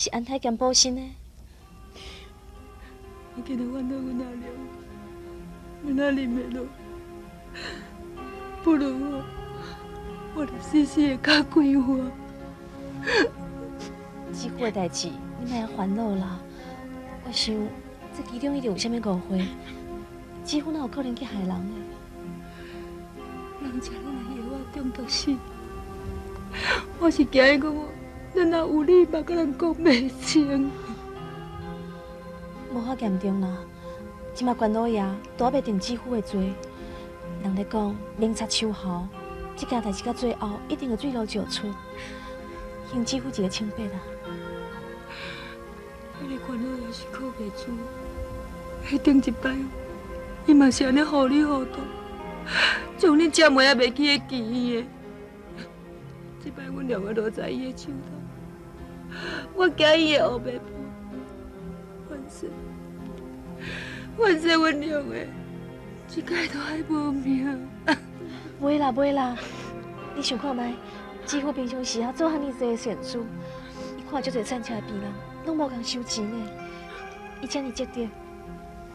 是安胎兼补身的。我记得阮老阮阿娘，阮阿啉袂落，不如我，我就死死会较快活。这久的代志，你莫遐烦恼啦。我想这其中一定有啥物误会，姊夫哪有可能去害人呢？人食咱的药仔中毒死，我是惊伊讲，咱若有理嘛，佮人讲袂清。无遐严重啦，这马关老爷都还袂定姊夫的罪。人咧讲明察秋毫，这件代志到最后一定会水落石出，还姊夫一个清白啦。彼个关老爷是靠袂住，彼顶一摆，伊嘛是按呢糊里糊涂，将恁姐妹也袂记得记伊的。这摆阮两个落在伊的手头，我惊伊会乌白扑。反正阮两个这摆都爱无命。袂啦袂啦，你想看觅，姊夫平常时啊做遐尔济善事，伊看足济散赤的病人，拢无共收钱呢。伊遮尔积德，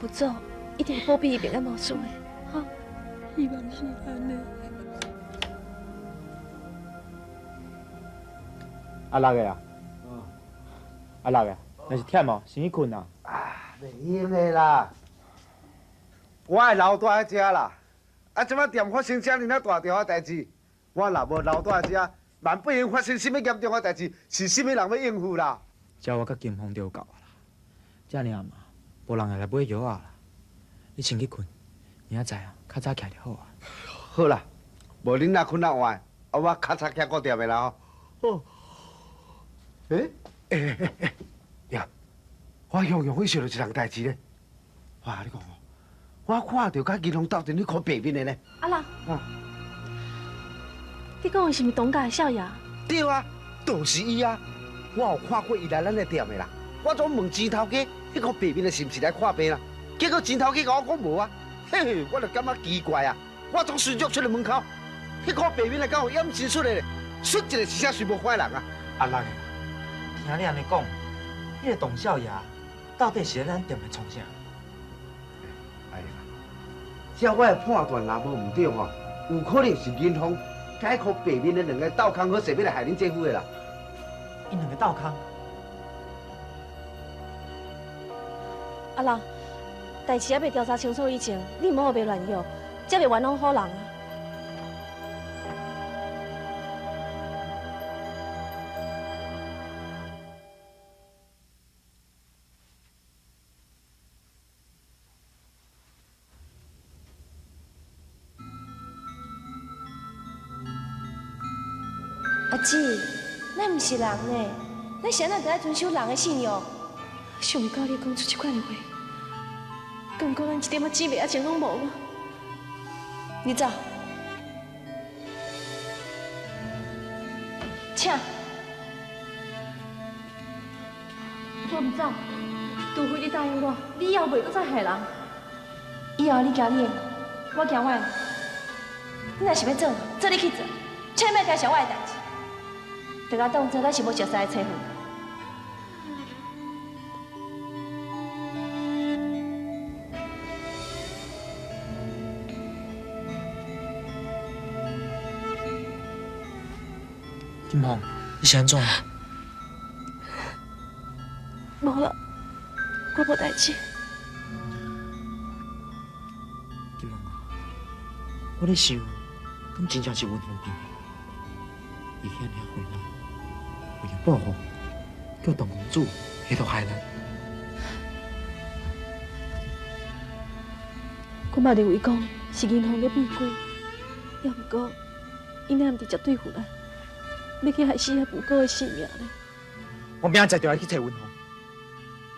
佛祖一定会保庇伊平安无事的，吼。希望是按呢。阿六个啊，阿六个，若是忝哦，先去睏啊。啊，袂用的啦，我会留蹛佇遮啦。啊，这摆店发生遮尔啊大条的代志，我若无留蹛佇遮，万不用发生啥物严重的代志，是啥物人欲应付啦？遮我佮金凤就够啊啦，遮尔嘛，无人会来买药仔啦。你先去睏，明仔载啊，较早起来就好啊。好啦，无恁若睏较晚，啊，我较早起顾店的啦吼。好。欸欸欸欸，呀，我雄雄去想著一项代志咧。我共你讲哦，我看著佮银行斗阵彼箍白面的呢。阿六，你讲的是毋是董家的少爷？对啊，就是伊啊。我有看过伊来咱的店的啦。我总问钱头家，彼箍白面的是毋是来看病啦？结果钱头家共我讲无啊。嘿嘿，我就感觉奇怪啊。我总随足出来门口，彼箍白面的敢有掩身出来咧？出一个是啥随无坏人啊？阿六，听你按呢讲，彼个董少爷到底是咧咱店内创啥？哎呀，照我的判断，若无毋对吼，有可能是银行佮彼箍白面的两个斗空好势，欲来害恁姐夫的啦。𪜶两个斗空？阿六，代志犹未调查清楚以前，你毋好白乱约，才袂冤枉好人啊！阿姊，咱毋是人呢，咱是按怎得爱遵守人的信用？想袂到你讲出这款的话，敢讲咱一点仔姊妹仔情拢无吗？你走，请。我毋走，除非你答应我，你以后袂阁再害人。以后你行你的，我行我的。你若是欲做，做你去做，千万莫干涉我的代志。就共当做咱是无熟似的妻份。金凤，你是按怎？无啦，我无代志。金凤啊，我咧想，敢真正是文凤变的？伊遐尔混乱，为了报复，叫董公子下毒害咱。我嘛认为讲是银行咧变鬼，也毋过，𪜶哪毋直接对付咱，欲去害死遐无辜的性命呢？我明仔载就来去揣文凤，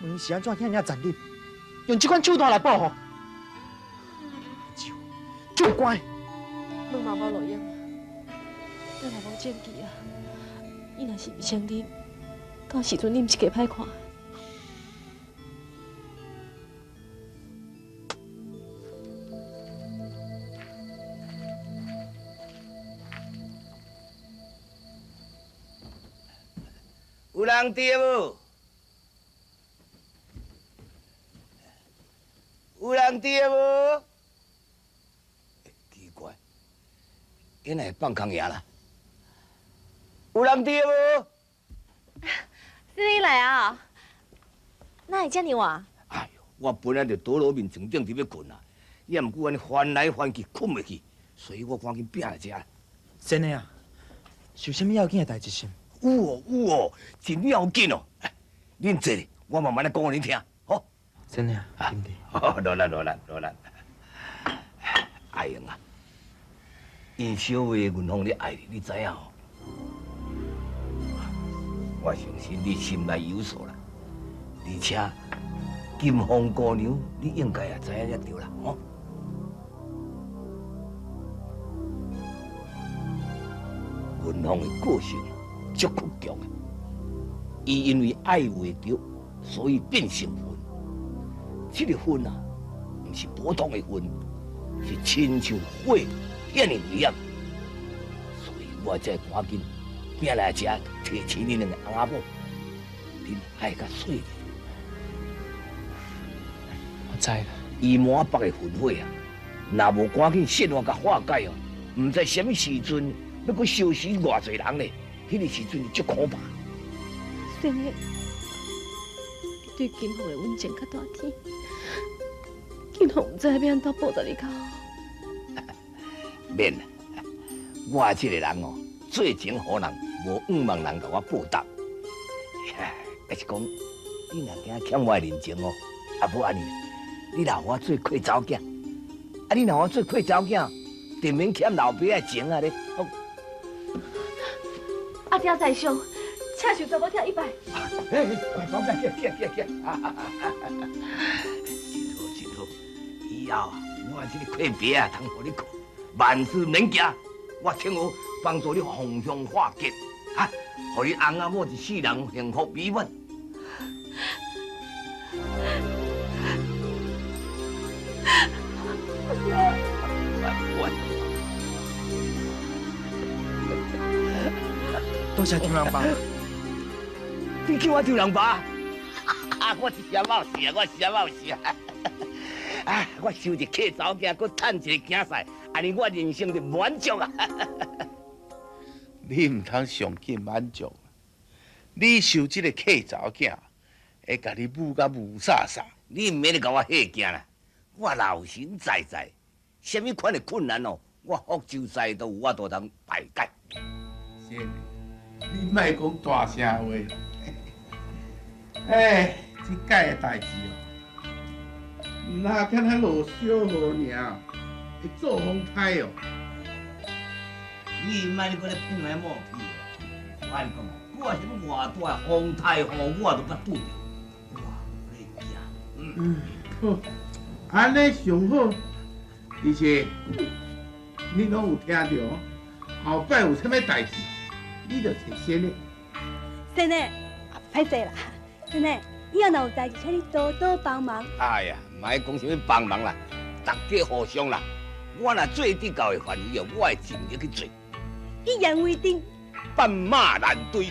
问伊是按怎遐尔残忍，用这款手段来报复。就乖。问嘛无路用，咱也无证据啊。伊若是毋承认，到时阵你毋是加歹看。有人伫无？有人佇無？奇怪，𪜶會放空爺啦？有人佇無？是你來啊？哪會遮爾晚？哎喲，我本來就倒落眠床頂佇欲睏啊，也毋過按呢翻來翻去，睏袂去，所以我趕緊拚來遮。真的啊？是有啥物要緊的代誌是？有哦有哦，真要緊哦！恁坐，我慢慢來講予恁聽，好。真的啊，兄弟。好，落來落來落來。阿英啊，𪜶小妹銀鳳咧愛你，你知影吼？我相信你心內有數啦，而且金鳳姑娘，你應該也知影才對啦，吼。銀鳳的個性足倔強的，伊因為愛袂著，所以變成恨。這個恨啊，毋是普通的恨，是親像火遐爾危險。所以我才趕緊拚來遮提醒恁兩个翁仔某，恁愛較細膩。我知啦。伊滿腹的恨火啊，若無趕緊設法共化解哦，毋知啥物時陣欲閣燒死偌濟人咧，彼个時陣足可怕。真的，對金鳳的溫情較大天，金鳳毋知欲按怎報答你較好。免啦，我這个人哦，做情予人，無向望人共我報答。抑是講，你若驚欠我的人情哦，啊無按呢，你若予我做契查某囝，啊你若予我做契查某囝，就免欠老爸的情啊咧。阿爹在上，請受查某疼一拜。哎，快快起起起起！真好真好，以後啊，我這个契爸啊，通予你靠，萬事免驚，我聽好幫助你逢凶化吉，哈，予你翁仔某一世人幸福美滿。多謝張人爸。你叫我張人爸？我是啥冒事啊！我是啥冒事啊！啊！我收一契查某囝，閣趁一个囝婿，按呢我人生就滿足啊！你毋通上緊滿足，你收這个契查某囝，會共你舞甲霧煞煞。你毋免咧共我嚇驚啦，我老神在在，啥物款的困難哦，我福州西都有法度通排解。先，你莫講大聲話啦。哎，這擺的代誌哦，毋若敢若落小雨爾，會做風颱哦。你莫閣咧騙來冒去啦！我共你講，我啥物偌大的風颱雨，我都捌拄著，我無咧驚。嗯，好，按呢上好，而且你攏有聽著，後擺有啥物代誌，你就揣先的。先的，歹勢啦。先的，以後若有代誌，請你多多幫忙。哎呀，莫講啥物幫忙啦，大家互相啦。我若做得到的範圍哦，我會盡力去做。一言為定。半馬難追。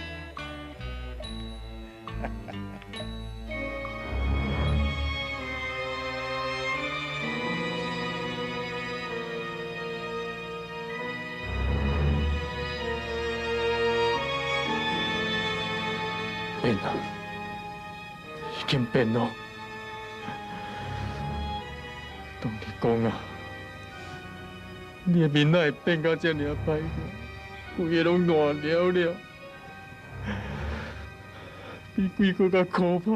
變啊，已經變咯。當你講啊，你的面哪會變到這爾歹看，規个攏爛了了，比鬼閣較可怕。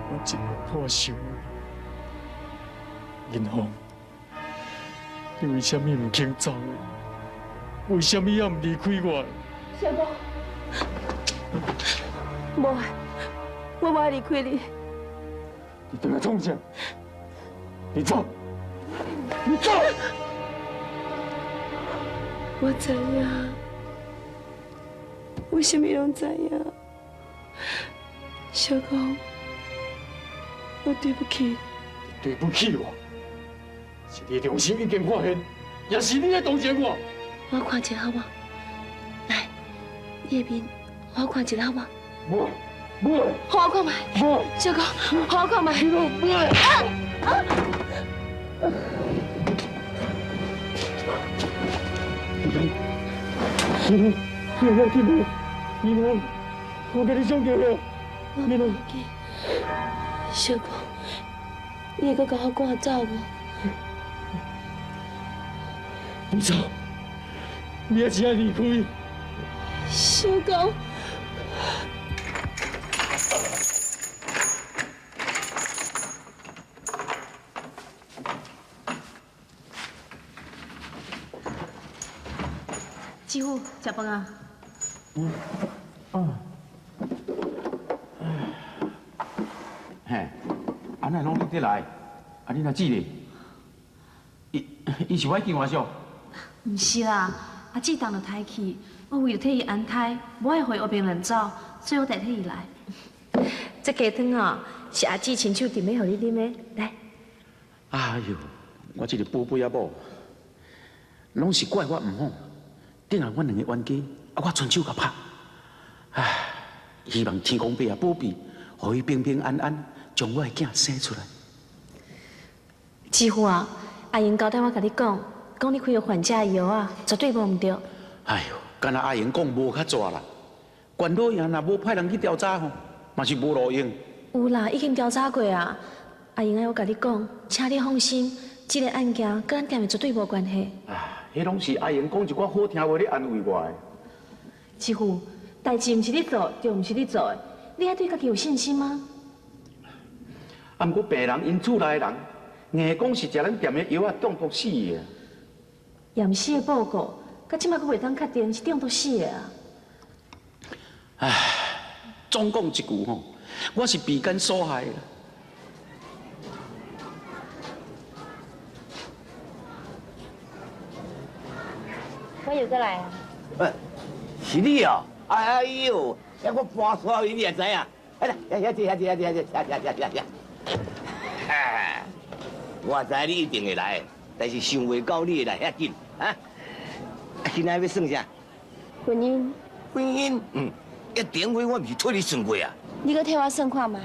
我一日破想你，銀鳳，你為啥物毋肯走？為啥物猶毋離開我？小公，無愛，我無愛離開你。你轉來創啥？你走，你走。我知影，我啥物攏知影。小公，我對不起。你對不起我？是你良心已經發現，也是你在同情我。我看一下好無？來，你的面，我看一下好無？無，袂。予我看覓。小公，予我看覓。袂。啊！你你你去无？你无？我共你上轿了。我袂记。小公，你会阁共我赶走无？你走，你还是爱离开。小公。姊夫，食饭啊？嗯。哦。嘿，啊哪拢你伫来？啊你若姊咧？伊伊是我见我少？毋是啦，阿姊动著胎气，我为著替伊安胎，无爱予伊乌白乱走，所以我代替伊来。这鸡汤哦，是阿姊亲手炖的，予你啉的，来。哎哟，我这个宝贝仔某，拢是怪我毋好。顶下阮两个冤家，啊，我伸手共拍。唉，希望天公伯啊保庇，予伊平平安安将我的囝生出来。姊夫啊，阿英交代我共你讲，讲你开予患者的药啊，绝对无毋对。哎哟，敢若阿英讲无较济啦。关老爷若无派人去调查吼，嘛是无路用。有啦，已经调查过啊。阿英爱我共你讲，请你放心，这个案件佮咱店的绝对无关系。啊，彼拢是阿英讲一寡好听话咧安慰我的。姊夫，代志毋是你做，就毋是你做的，你爱对家己有信心吗？啊，毋过病人𪜶厝内的人，硬讲是食咱店的药仔中毒死的。验尸的报告，到这摆阁袂当确定是中毒死的啊。唉，总讲一句吼，我是被奸所害啦。我又阁来啊！喂，是你哦！哎呦，遐我搬煞去，你也知影？哎来，遐坐，遐坐，遐坐，遐坐，遐遐遐遐。我知你一定会来，但是想袂到你会来遐紧啊！今仔要算啥？婚姻。婚姻，嗯，一订婚我毋是替你算过啊。你阁替我算看觅，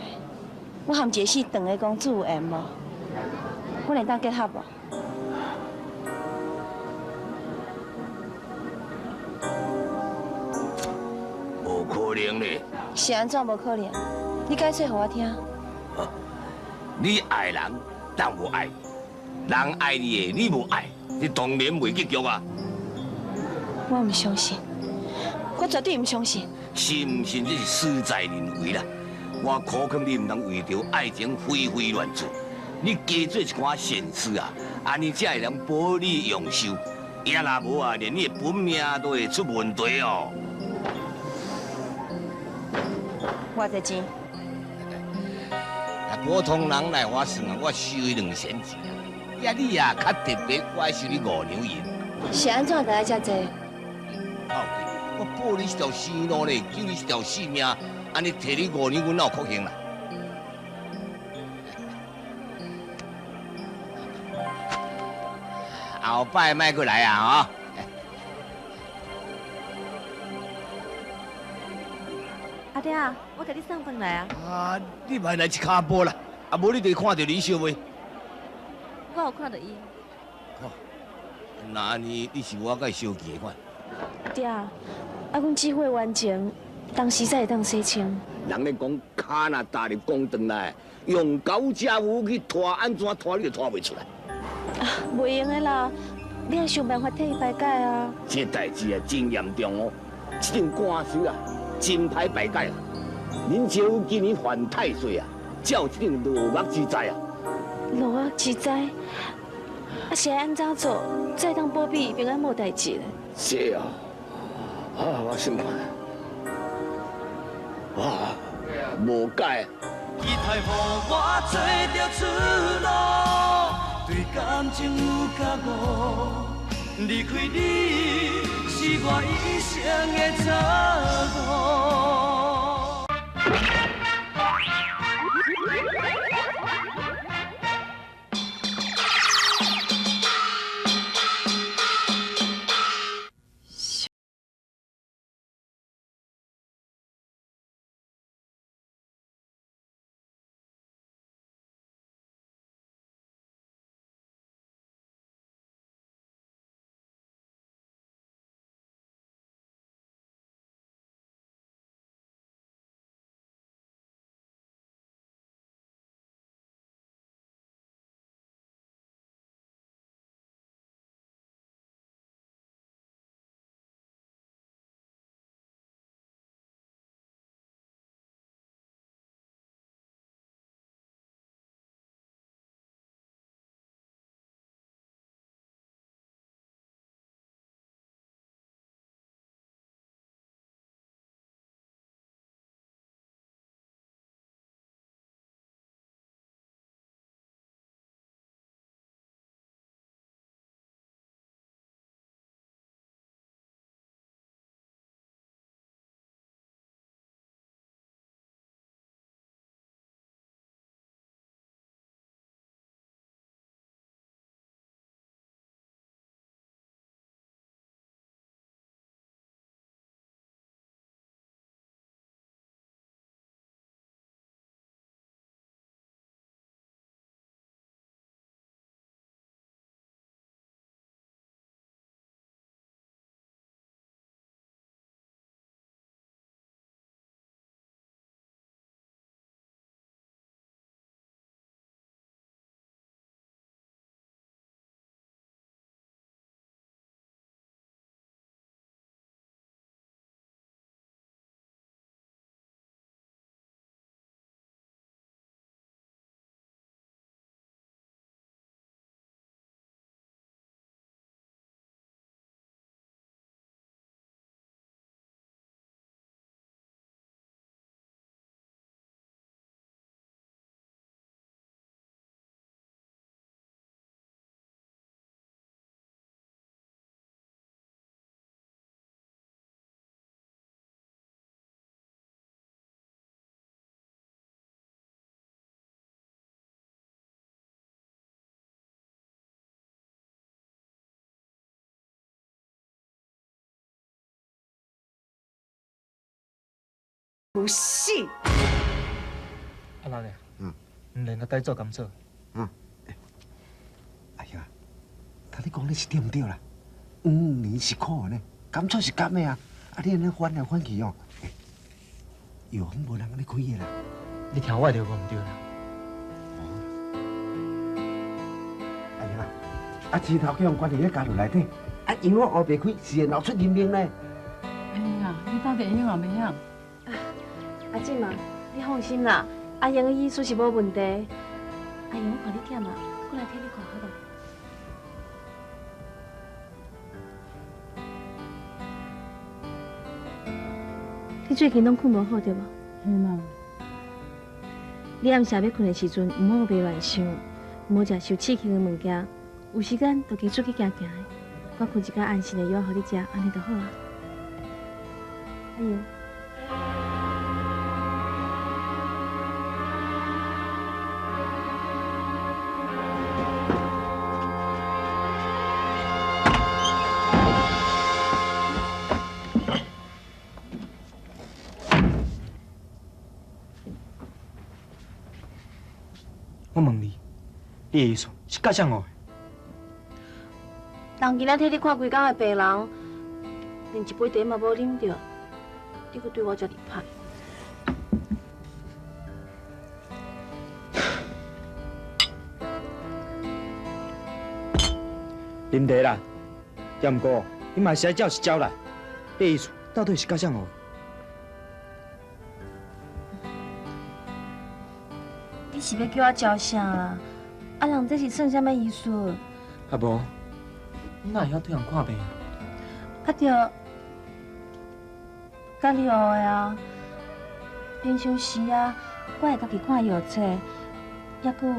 我和一个姓邓的公子有缘无？阮会当结合无？无可能咧！是按怎无可能？你解释予我听。你爱人，但无爱；人爱你的，你无爱，你当然袂结局啊！我毋相信，我绝对毋相信。信毋信这是事在人为啦。我苦劝你毋通为著爱情胡胡乱做，你加做一寡善事啊，按呢才会能保你永寿。也若无啊，连你的本命都会出问题哦。偌济钱？啊，普通人来我算啊，我收伊两仙钱啊。呀，你啊较特别，我爱收你五两银。是按怎就爱遮济？我保你一条生路咧，救你一条性命，按呢提你五两，阮哪有确幸啦？后摆莫阁来啊！吼！阿爹啊，我共你送饭来啊！啊，你莫来一跤步啦，啊，无你就看著李小妹。我有看著伊。哦，那按呢，你是我佮伊相见的款。爹，啊，阮姊夫的冤情，当时才会当洗清。人咧讲，跤若踏入公堂内，用狗食牛去拖，按怎拖你都拖袂出来。啊，袂用的啦，你爱想办法替伊排解啊。这代志啊，真严重哦，这场官司啊，真歹排解啊。恁姐夫今年犯太岁啊，才有这种落魄之灾啊。落魄之灾，啊是爱按怎做，才会当保庇平安无代志咧？这啊，啊，我想看，哇，无解。期待予我找著出路，对感情有觉悟，离开你是我一生的错误。有死。阿兰啊，唔连个带做甘做。嗯。阿兄，头你讲你是对毋对啦？黄泥是苦的呢，甘草是甘的啊！啊，你按呢翻来翻去哦，药房无人按呢开的啦。你听我的就无毋对啦。阿兄啊，啊，钱头家关伫咧家族内底，啊，药我乌白开，是会闹出人命呢。阿英啊，你到底会晓也袂晓？阿姊嘛，你放心啦，阿英的医术是无问题。阿英，我看你忝啊，过来替你看好无？你最近拢困无好对无？嘿啦。你暗时欲睏的时阵，毋好白乱想，毋好食伤刺激的物件。有时间就加出去行行的，我开一间安心的药予你食，按呢就好啊。阿英。我问你，你的医术是教啥学的？人今仔替你看规工的病人，连一杯茶嘛无啉著，你阁对我遮尔歹。啉茶啦，也毋过你嘛是爱照实招来。你的医术到底是教啥学的？你是欲叫我招啥啦？啊，人这是算啥物医术？啊无，你哪会晓替人看病啊？啊对，家己学的啊。平常时啊，我会家己看药册，抑阁有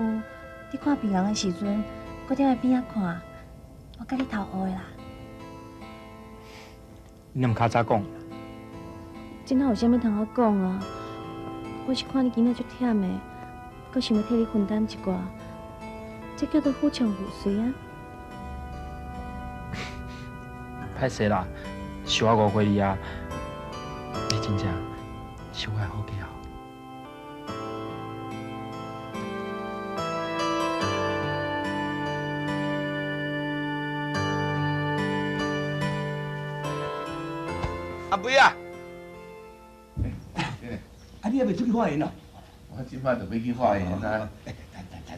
你看病人的时阵，阁踮佇边仔看，我佮你偷学的啦。你若毋较早讲？这哪有啥物通好讲啊？我是看你今仔足忝的。阁想欲替你分担一寡，这叫做夫唱妇随啊！歹势啦，是我误会你啊！你真正是我的好家伙。阿飞啊，啊，你还袂出去化验哦？我这摆就欲去化验啊！等等等等，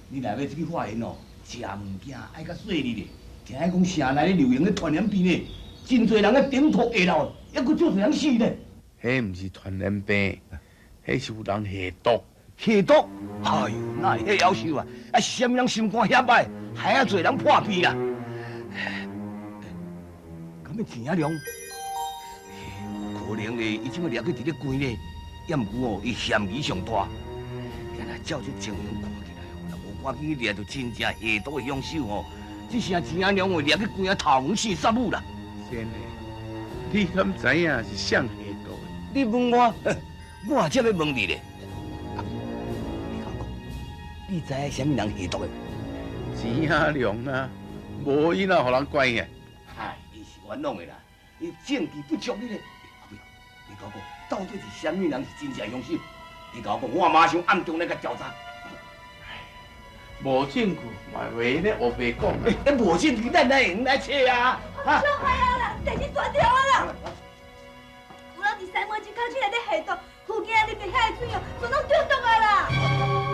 你若欲出去化验哦，食物件爱较细腻咧。听讲城内咧流行咧传染病咧，真济人咧顶吐下流，犹阁足济人死咧。彼毋是传染病，彼是有人下毒。下毒？哎呦，哪会遐夭寿啊？啊，是啥物人心肝遐歹，害遐济人破病啦？敢欲钱仔良？可能咧，伊这摆掠去伫咧关咧。也毋过哦，伊嫌疑上大，敢若照这情形看起来哦，若无赶紧去掠著真正下毒的凶手哦，这声钱仔良会掠去关啊头毛死杀母啦。真的，你敢知影是谁下毒的？你问我，我也正欲问你咧。你讲讲，你知影啥物人下毒的？钱仔良啊，无伊哪予人关起？嗨，伊是冤枉的啦，伊证据不足你咧。你讲讲。到底是啥物人是真正凶手？你共我讲，我马上暗中来共调查。无证据嘛袂咧乌白讲。欸，无证据，咱哪会用来揣啊？小孩啊啦，代志大条啊啦！有人伫西门町口内底下毒，附近的入遐的水哦，全拢中毒啊啦！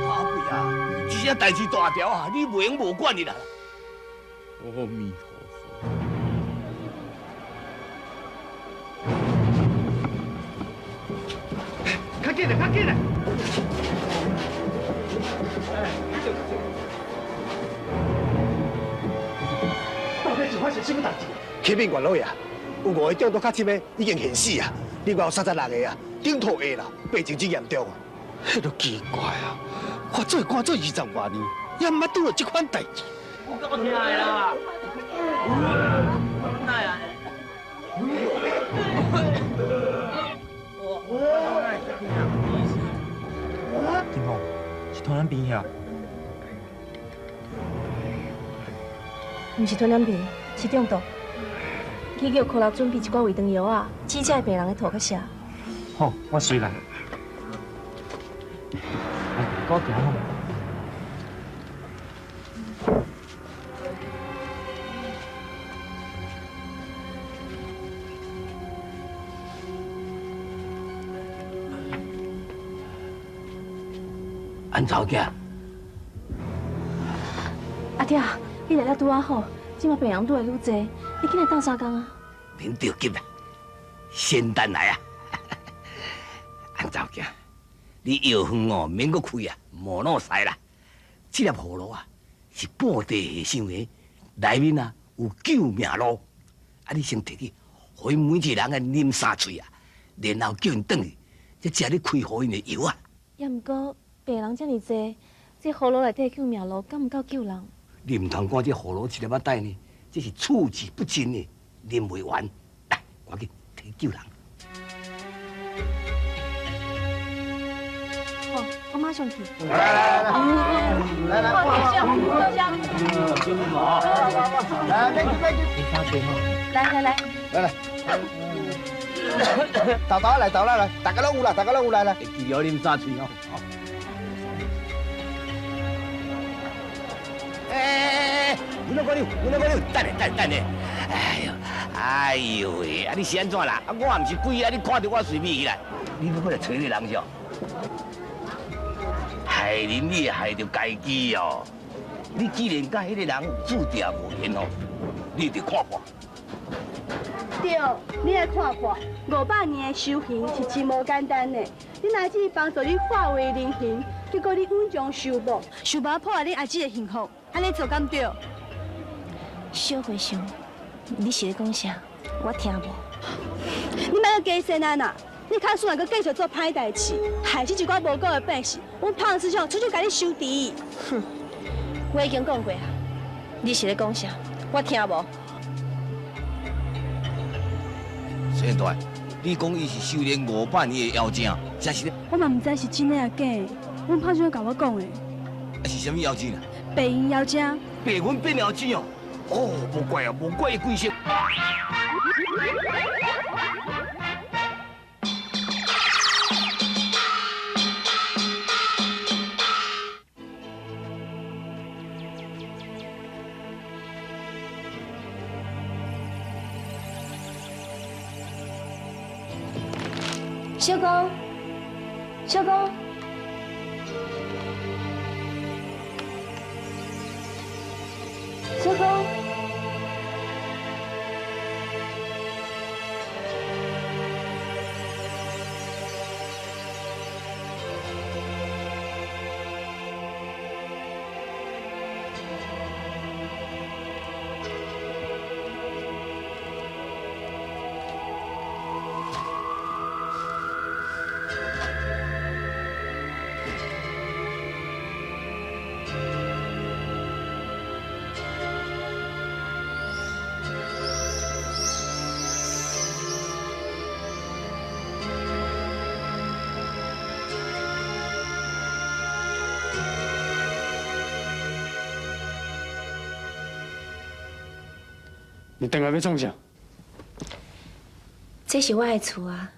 阿伯啊，这声代志大条啊，你袂用无管伊啦。阿弥陀佛。较紧啦，较紧啦！到底是发生什么代志？启禀元老爷，有5个中毒较深的已经现死啊，另外有36个啊，顶吐下啦，病情真严重啊！彼就奇怪啊，我做官做20外年，也毋捌拄著这款代志。有够疼的啦！哪会？金凤，是传染病遐？毋是传染病，是中毒。去叫科六准备一寡胃肠药啊，止这个病人的吐较涩。好，我随来。来，跟我行好。安怎囝？阿爹，你来了拄仔好，这马病人愈来愈济，你紧来斗相共啊！免着急啦，先等来啊！安怎囝？你药方哦，免阁开啊，无脑塞啦。这粒葫芦啊，是布袋和尚的，内面啊有救命露。啊，你先提去，予𪜶每一个人啊啉三喙啊，然后叫𪜶转去，才食你开予𪜶的药啊。也毋过病人遮尔济，这葫芦内底救命露敢毋够救人？你毋通看这葫芦一粒仔袋呢，这是处之不尽的，啉袂完。来，赶紧提救人。好，我马上去。来来来来来来，多谢，多谢。来，免急免急，你发钱哦。来来来，来来，豆豆来豆来来，大家拢有啦，大家拢有来来。会记得啉三喙哦。哎，阮老姑娘，阮老姑娘，等下等下等下。哎呦，哎呦喂，啊你是按怎啦？啊我也毋是鬼啊，你看著我随便起来，你欲过来揣那人是？害人你害著家己哦！你既然佮彼个人注定无缘哦，你得看破。对，你来看破，500年的修行是真无简单的。你乃至帮助你化为人形，结果你稳将受无，想办法破坏你阿姊的幸福，按呢做敢对？小和尚，你是咧讲啥？我听无。你莫阁假仙安啦！你卡输若阁继续做歹代志，害死一寡无辜的百姓，阮胖师兄出手共你收治。哼，我已经讲过啊，你是咧讲啥？我听无。小大，你讲伊是修炼500年的妖精，真是咧？我嘛毋知是真的抑假的，阮胖师兄共我讲的。啊是啥物妖精啊？白云妖精。白云变妖精哦！哦，无怪啊，无怪伊鬼色。小公，小公，小公。你转来欲创啥？这是我的厝啊，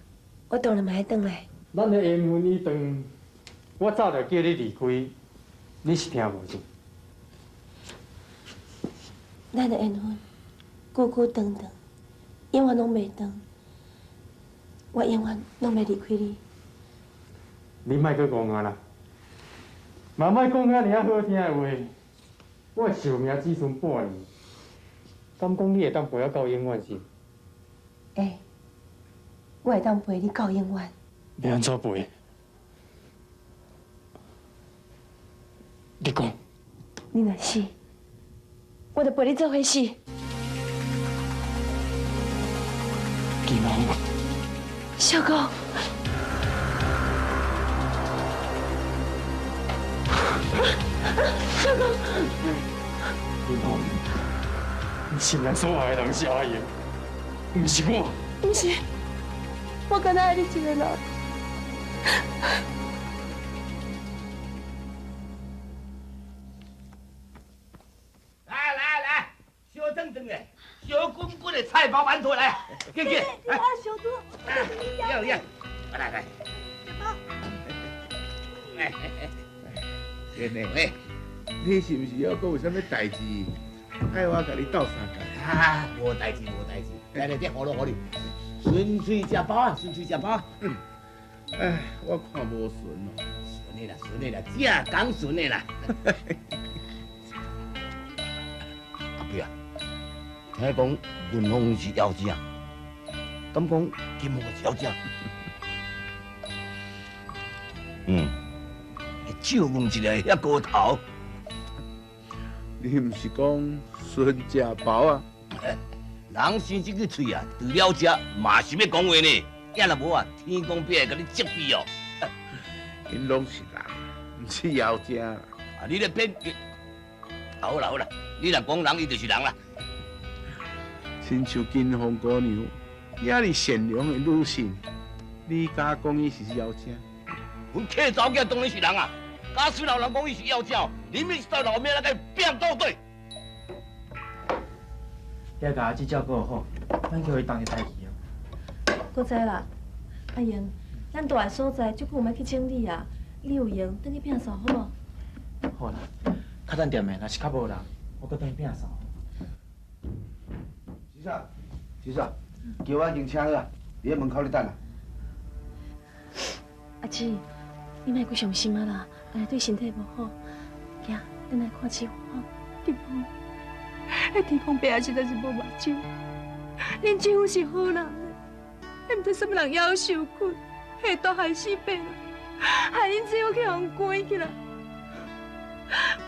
我当然嘛爱转来。咱的缘分已断，我早就叫你离开，你是听无是？咱的缘分久久长长，永远拢袂断。我永远拢袂离开你。你莫阁戆啊啦，嘛莫讲遐尔仔好听的话。我寿命只剩半年。敢讲你会当陪我到永远是？会，我会当陪你到永远。欲按怎陪？你讲。你若死，我就陪你做伙死。金凤。小公。小公。金凤。你心内所爱的人是阿英，毋是我。毋是，我干焦爱你一个人。来来来，小转转的，小滚滚的菜包馒头来，紧紧。来，小猪。要要。来来。真的，喂，你是毋是犹阁有啥物代志，爱我共你斗相共？啊，无代志，无代志。来来，这好咯好哩，纯粹食饱啊，纯粹食饱。哎，我看无顺哦。顺的啦，顺的啦，正讲顺的啦。阿伯啊，听讲云峰是妖精，敢讲金凤是妖精？嗯，借问一下遐高头，你毋是讲孙食饱啊？人生这个喙啊，除了食嘛是欲讲话呢。也若无啊，天公伯会共你责备哦。𪜶拢是人，毋是妖精。啊，你咧骗！好啦好啦，你若讲人，伊就是人啦。亲像金凤姑娘，遐尔善良的女性，你敢讲伊是妖精？阮客查某囝当然是人啊！假使老人讲伊是妖精，你咪是到老命来共伊拼到底。你共阿姊照顾好，咱叫伊同齐刣去啊。阁知啦，阿英，咱蹛的所在足久毋爱去整理啊，你有闲转去摒扫好无？好啦，较等店的若是较无人，我阁转去摒扫。先生，先生，轿我已经请好啊，伫咧门口咧等啊。阿姊，你莫阁伤心啊啦，按呢对身体无好。行，转来看师父吼。金凤，彼天公伯也实在是无目睭，恁姐夫是好人呢，彼毋知啥物人夭寿骨，下毒害死别人，害恁姐夫去予人关起来。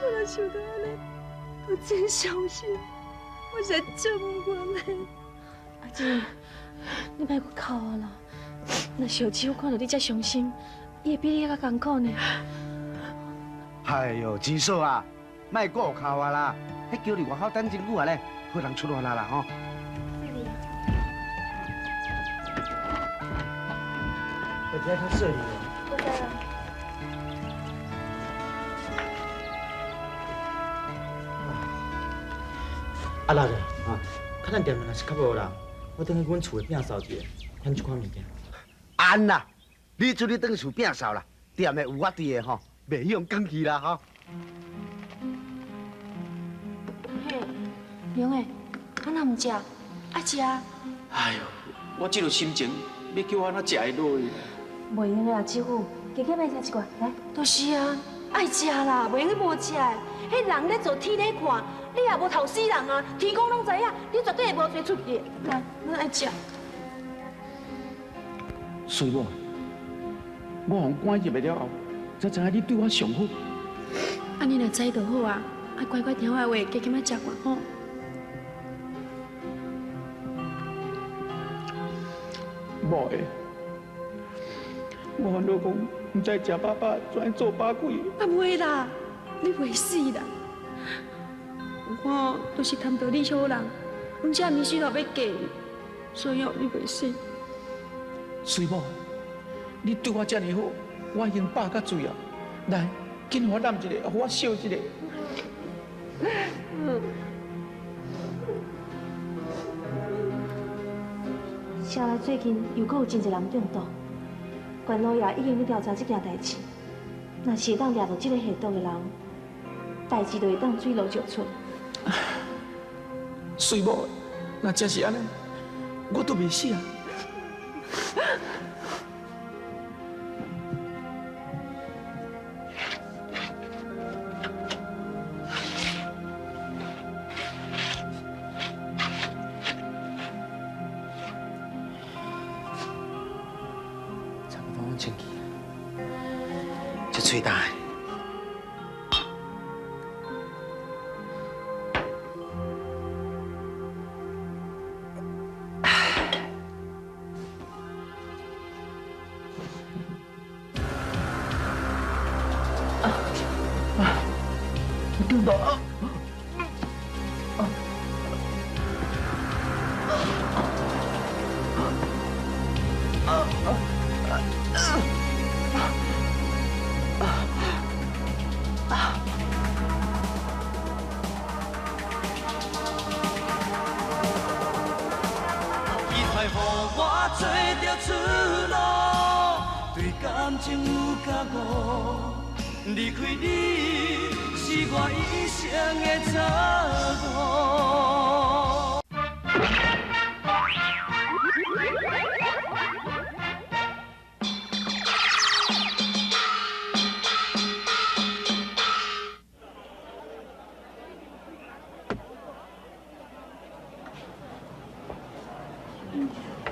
我若想到按呢，我真伤心，我实在足无愿的。阿姊，你莫阁哭啊啦！若是予姊夫看著你遮伤心，伊会比你阁较艰苦呢。哎哟，姊嫂啊，莫阁哭啊啦！彼轿伫外口等真久啊咧，好人出发啦啦吼。我今日较细腻。我知啦。阿六啊，较咱店若是较无人，我转去阮厝的摒扫一下，款这款物件。按啦，你出去转厝摒扫啦，店的有我伫的吼，袂去予关去啦吼。嘿，娘的，啊若毋食，爱食。哎呦，我这个心情，欲叫我按怎食会落去？袂用的啦，姊夫，加减欲食一寡，来。就是啊，爱食啦，袂用去无食的。彼人咧做天咧看，你也无头死人啊，天公拢知影，你绝对会无罪出去。来，咱爱食。水某，我予关入来了后，才知影你对我上好。啊，你若知就好啊，爱乖乖听我的话，加减仔食寡吼。某的，我烦恼讲，毋知食饱饱，怎会做饱鬼？啊，袂啦，你袂死啦。我都是贪著你好人，阮这物事都欲嫁你，所以哦，你袂死。水某，你对我遮尔好，我已经饱甲醉啊！来，紧予我揽一个，予我笑一个。社内最近又阁有真济人中毒，关老爷已经咧调查这件代志。若是会当掠著这个下毒的人，代志就会当水落石出。水某，若真是按呢，我都袂死啊！差不多拢清气，这喙焦。伊快予我找著出路，感情有觉悟，离开你是我一生的错误。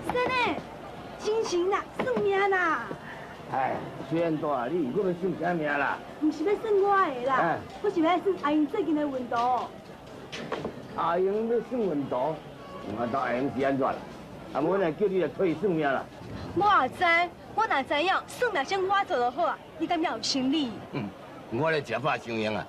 先生，真神啦，算命啦。哎，小大，你又阁欲算啥命啦？毋是欲算我的啦，我是欲来算阿英最近的运途。阿英欲算运途，我当阿英是按怎啦？啊，无阮来叫你来替伊算命啦。我也知，我若知影，算命先我做就好啊。你敢有生理？嗯，我咧食饱伤闲啊，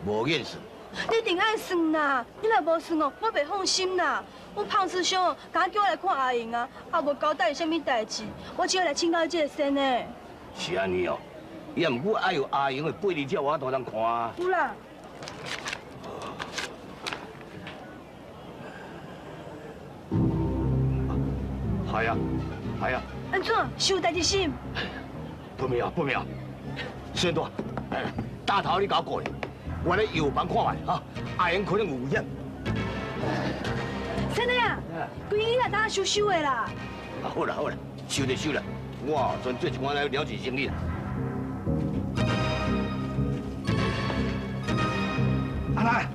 无瘾算。你一定爱算啦，你若无算哦，我袂放心啦。阮胖师兄敢叫我来看阿英啊，也无交代是啥物代志，我只好来请教这个先生。是按呢哦，也毋过爱有阿英的八字才有法度通看啊。有啦。系啊，系啊。按怎？是有代志是？不妙，不妙。孙大，来，大头你共我过来，我咧药房看觅哈，阿英可能有危险。先生啊，规日来当收收的啦。啊，好啦好啦，收就收啦，我专做一寡来了结生意啦。阿来，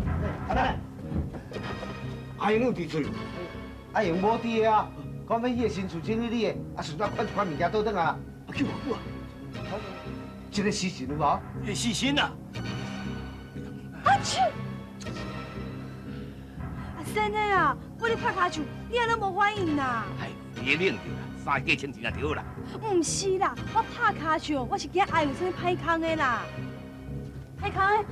阿来，阿英有伫厝？阿英无伫啊，讲欲彼个新厝整理你的，啊顺便款一款物件倒转啊。啊，去偌久啊？这个时辰有无？时辰啊！阿秋，阿先生啊，我咧拍跤手，你安怎无反应啦？哎，你冷著啦，衫加穿一下就好啦。毋是啦，我拍跤手，我是惊阿英有啥物歹空的啦。歹空的？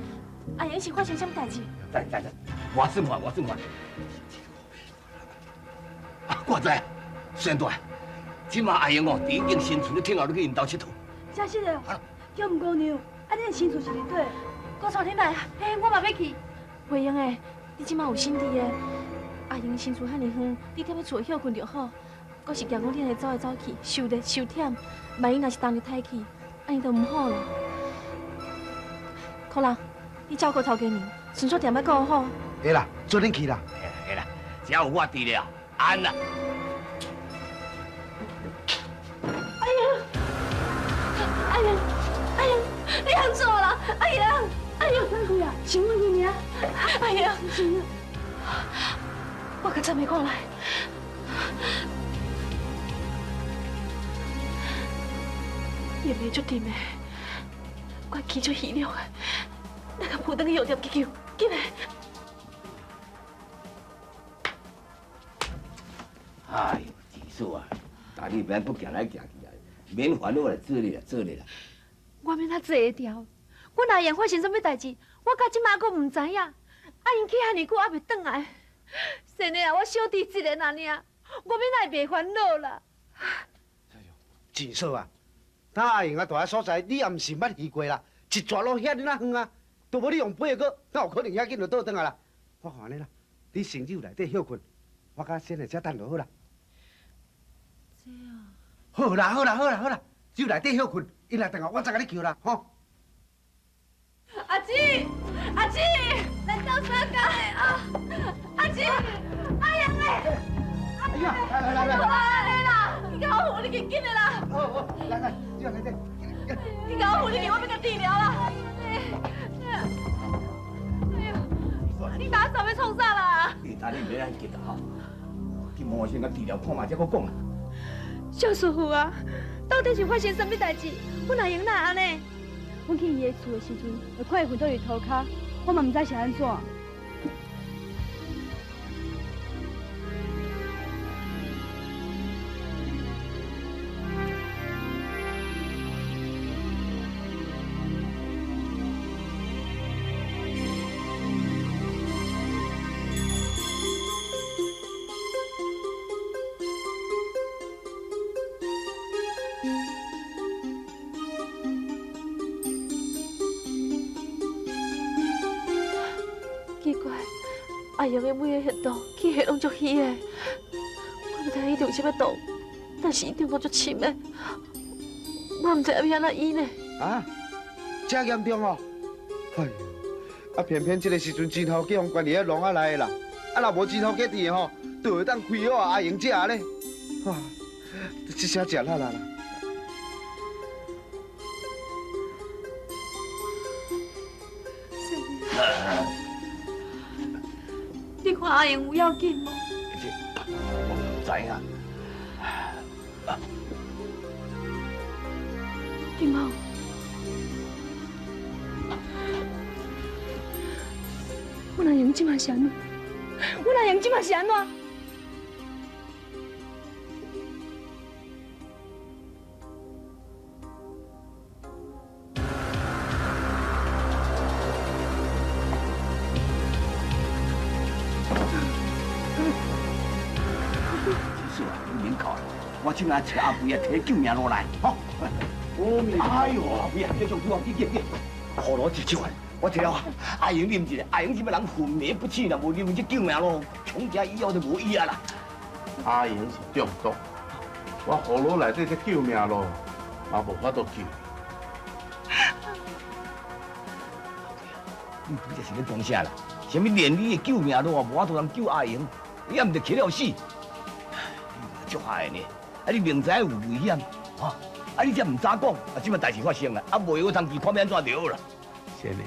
阿英是发生啥物代志？等等等，我算看，我算看。啊，我知，孙大，这马阿英哦，伫已经新厝咧听候你去𪜶兜𨑨迌。真实的，叫吴姑娘，啊，你的新厝是伫佗？我带你来啊！嘿，我嘛欲去。袂用的，你这马有身体的，阿英新厝遐尔远，你踮咧厝歇睏就好。我是惊讲你会走来走去，受热受忝，万一若是当日歹去，按呢就毋好啦。可人，你照顾头家娘，顺续店仔顾好。会啦，做恁去啦。会啦，只要有我伫咧，安啦。阿英，阿英，阿英，你按怎啦？阿英，阿英，哪位啊？是阮囡仔。阿英，我较早没过来。伊袂足沉的，我气足虚弱的，咱共扶转去药店急救，紧的。哎呦，二嫂啊，大你别阁行来行去啊，免烦恼啦，做咧啦，做咧啦。我免怎做会牢？阮阿英发生啥物代志，我到这马阁毋知影。啊，𪜶去遐尔久犹未转来，先生啊，我小弟一个尔尔，我免会袂烦恼啦。二嫂啊，那阿英啊蹛个所在，你也毋是捌去过啦，一逝路遐尔仔远啊，都无你用飞的阁，哪有可能遐紧就倒转来啦？我看按呢啦，你先入内底歇睏，我佮先来遮等就好啦。这啊。好啦好啦好啦好啦，入内底歇睏，𪜶若转来我再共你叫啦，吼。阿姊，阿姊，来斗相共啊！阿姊，阿英嘞！哎呀，来来来来，来啦！你共我扶你去，紧的啦！好好，来来，进来来。你共我扶你去，我欲共治疗啦！哎呦，你打扫欲创啥啦？你等你袂按急啦吼，去问我先共治疗看觅，才阁讲啦。小师傅啊，到底是发生啥物代志？阮阿英哪会按呢？阮去伊的厝的时阵，就看伊昏倒伫涂跤，我嘛毋知是按怎。阿英的每个行动，气血拢足虚的，我毋知伊中啥物毒，但是伊中毒足深的，我毋知影欲按怎医呢。啊，遮严重哦！哎，啊，偏偏这个时阵钱头家予关伫遐笼仔内啦，啊，若无钱头家伫的吼，就会当开好阿英食咧。哇，这下食力啦！你看阿英有要紧无？我毋知影。金凤，阮阿英这马是按怎？阮阿英这马是按怎？我这下找阿肥啊，提救命落来，吼！哎呦，阿肥啊，继续救我，紧紧紧！葫芦一手我提了，阿英啉一下，阿英这摆人昏迷不醒啦，无啉这救命露，从这以后就无医啊啦。阿英是中毒，我葫芦内底这救命露，嘛无法度救。你这是咧讲啥啦？啥物连你的救命露也无法度通救阿英，你也毋得起了死，足害呢！啊！你明知有危险，哈！啊！你这毋早讲，啊！这摆代志发生了，啊！袂有通治，看欲按怎就好啦。贤女，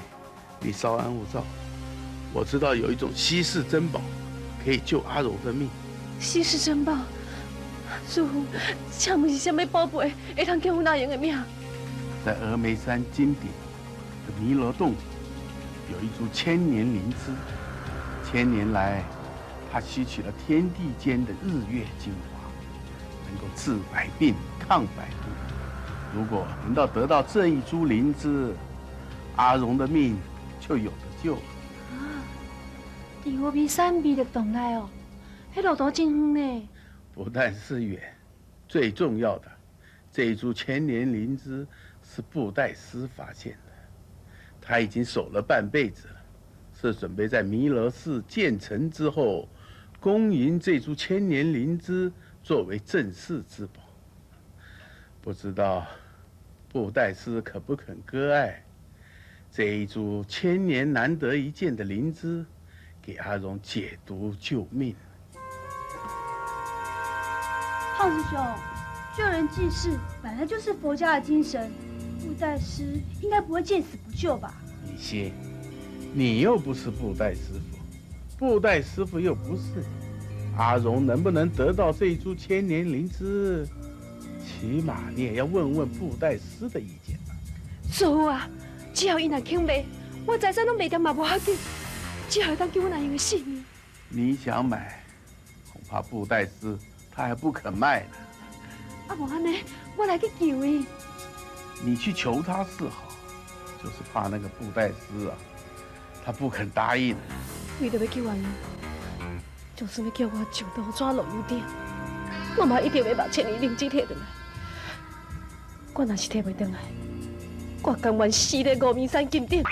你稍安勿躁。我知道有一种稀世珍宝，可以救阿荣的命。稀世珍宝，师父，请问是啥物宝贝，会通救阮阿英的命？在峨眉山金顶的弥勒洞里，有一株千年灵芝，千年来，它吸取了天地间的日月精华。能够治百病、抗百毒。如果能到得到这一株灵芝，阿荣的命就有得救了。啊！伫峨眉山弥勒洞内哦，彼路途真远呢。不但是远，最重要的，这一株千年灵芝是布袋师发现的，他已经守了半辈子了，是准备在弥勒寺建成之后，恭迎这株千年灵芝。作为镇寺之宝，不知道布袋师可不肯割爱这一株千年难得一见的灵芝，给阿荣解毒救命。胖师兄，救人济世本来就是佛家的精神，布袋师应该不会见死不救吧？李心，你又不是布袋师傅，布袋师傅又不是你。阿荣能不能得到这一株千年灵芝，起码你也要问问布袋师的意见吧。师父啊，只要伊若肯卖，我财产拢卖掉嘛无要紧，只要会当救阮阿英的性命。你想买，恐怕布袋师他还不肯卖呢。啊，无按呢，我来去求伊。你去求他是好，就是怕那个布袋师啊，他不肯答应。为著欲救阿英。就算欲叫我上刀山落油鼎，我嘛一定欲把千年灵芝提转来。我若是提袂转来，我甘愿死佇峨眉山金顶。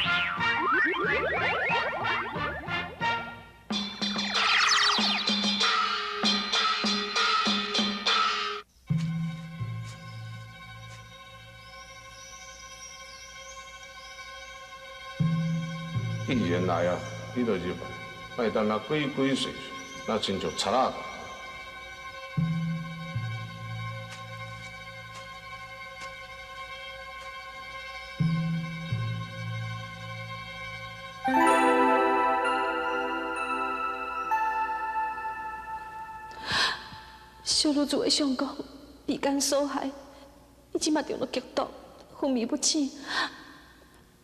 既然来啊，你就入来，莫等啊鬼鬼祟祟。那亲像贼仔。小女子的相公被奸所害，伊这马中了剧毒，昏迷不醒。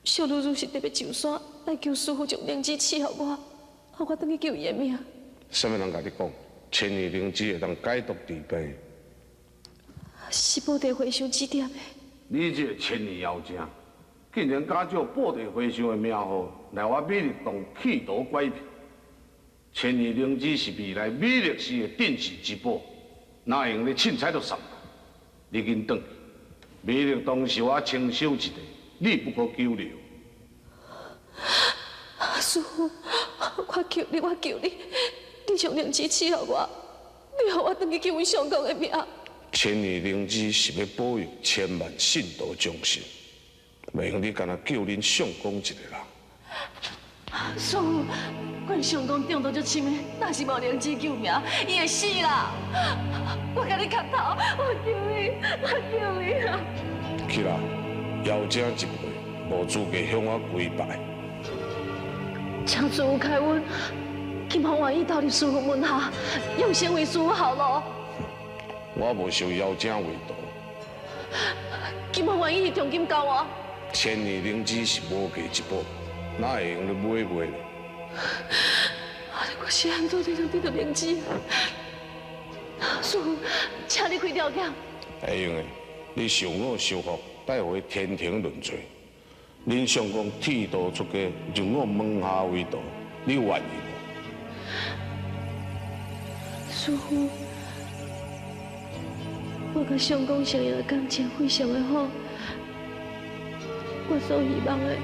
小女子是特别上山来求师父将灵芝赐予我，予我转去救伊的命。啥物人共你讲，千年灵芝会当解毒治病？是布袋和尚指点的。你这个千年妖精，竟然敢借布袋和尚的名号来我美丽洞企图拐骗！千年灵芝是未来美丽寺的镇寺之宝，哪会用咧凊彩就送？你紧转去，美丽洞是我清修之地，你不可久留。师父，我求你，我求你。你将灵芝赐予我，你予我转去救阮相公的命。千年灵芝是欲保佑千万信徒众生，袂用你干焦救恁相公一个人。师父，阮相公中毒足深的，若是无灵芝救命，伊会死啦！我共你磕头，我求你，我求你啊！起来，妖精一辈，无资格向我跪拜。请师父开恩，金凤愿意投入师父门下，用心为师父效劳。我无收妖精为徒。金凤愿意重金交换。千年灵芝是无价之宝，哪会用得买卖呢？我是按怎才能得到灵芝？师父，请你开条件。会用的，你受我收服，带回天庭论罪。恁相公剃度出家，入我门下为徒，你愿意无？师父，我佮相公相的感情非常的好，我所希望的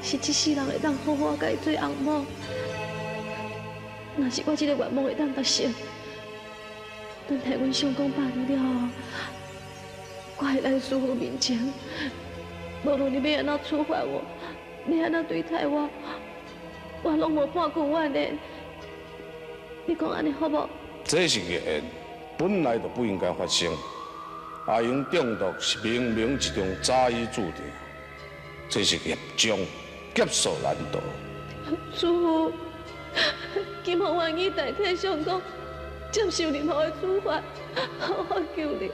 是这世人会当好好共伊做翁某。若是我这个愿望会当达成，等替阮相公百年了后，我会来师父面前。无论你欲按怎处罚我，欲按怎对待我，我拢无半句怨言。你讲按呢好无？这是孽缘，本来就不应该发生。阿英中毒是冥冥之中早已注定，这是业障，劫数难逃。师父，金凤愿意代替相公接受任何的处罚，我求你，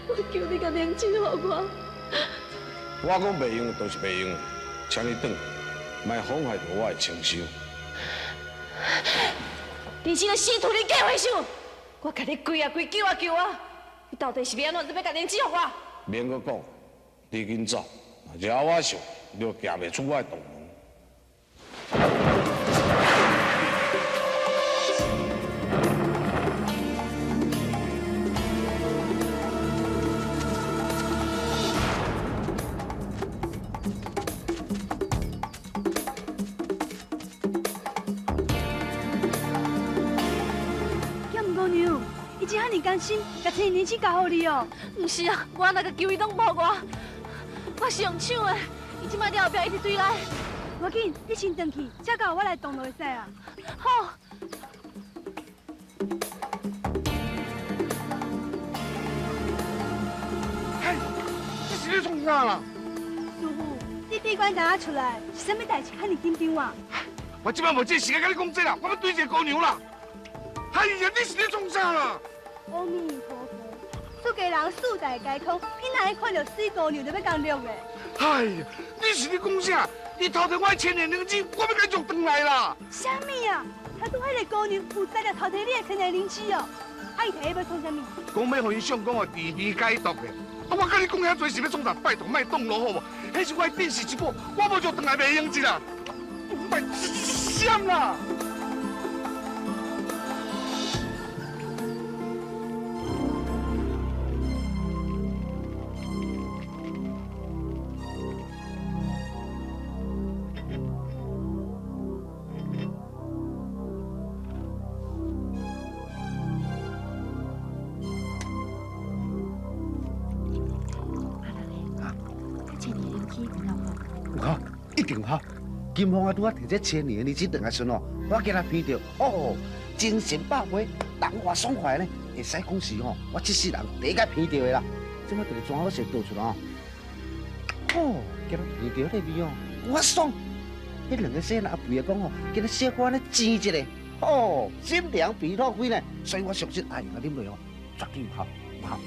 我求你共灵芝予我。我讲袂用，就是袂用，请你转，莫妨害著我的清修。你这个死徒，你假和尚！我共你跪啊跪，求啊求啊！你到底是欲按怎，才欲共灵芝予我？免阁讲，你紧走，若惹我想，你就行袂出我的道门。甘心，共千年灵芝交予你哦？毋是啊，我若共求伊拢无我，我是用抢的，伊这摆伫后壁一直追来。无要紧，你先转去，才到我来动就会使啊。好。嘿，这是咧创啥啦？师父，你闭关当仔出来，是啥物代志遐尔紧张啊？我这摆无这时间佮你讲这啦，我欲对一个姑娘啦。哎呀，你是咧创啥啦？阿弥陀佛，出家人四大皆空，你哪会看著水姑娘就欲共掠的？哎呀，你是咧讲啥？你偷提我的千年灵芝，我欲共掠转来啦！啥物啊？他拄彼个姑娘有才就偷提你的千年灵芝哦？啊，伊提彼欲创啥物？讲欲予𪜶相公哦治病解毒的。啊，我佮你讲遐济是欲创啥？拜托，莫挡路好无？彼是我的镇世之宝，我无掠转来袂用得啦！莫闪啦！金凤啊，拄仔提这千年的灵芝转来时哦，我今仔闻著，哦，精神百倍，人活爽快呢，会使讲是吼，我这世人第一摆闻著的啦。这摆就是装好势倒出来哦，哦，今仔闻著彼个味哦，我爽。彼两个细汉阿肥仔讲吼，今仔小可按呢煎一下，哦，心凉鼻透开呢，所以我相信阿英啊啉落哦，绝对有效，有效。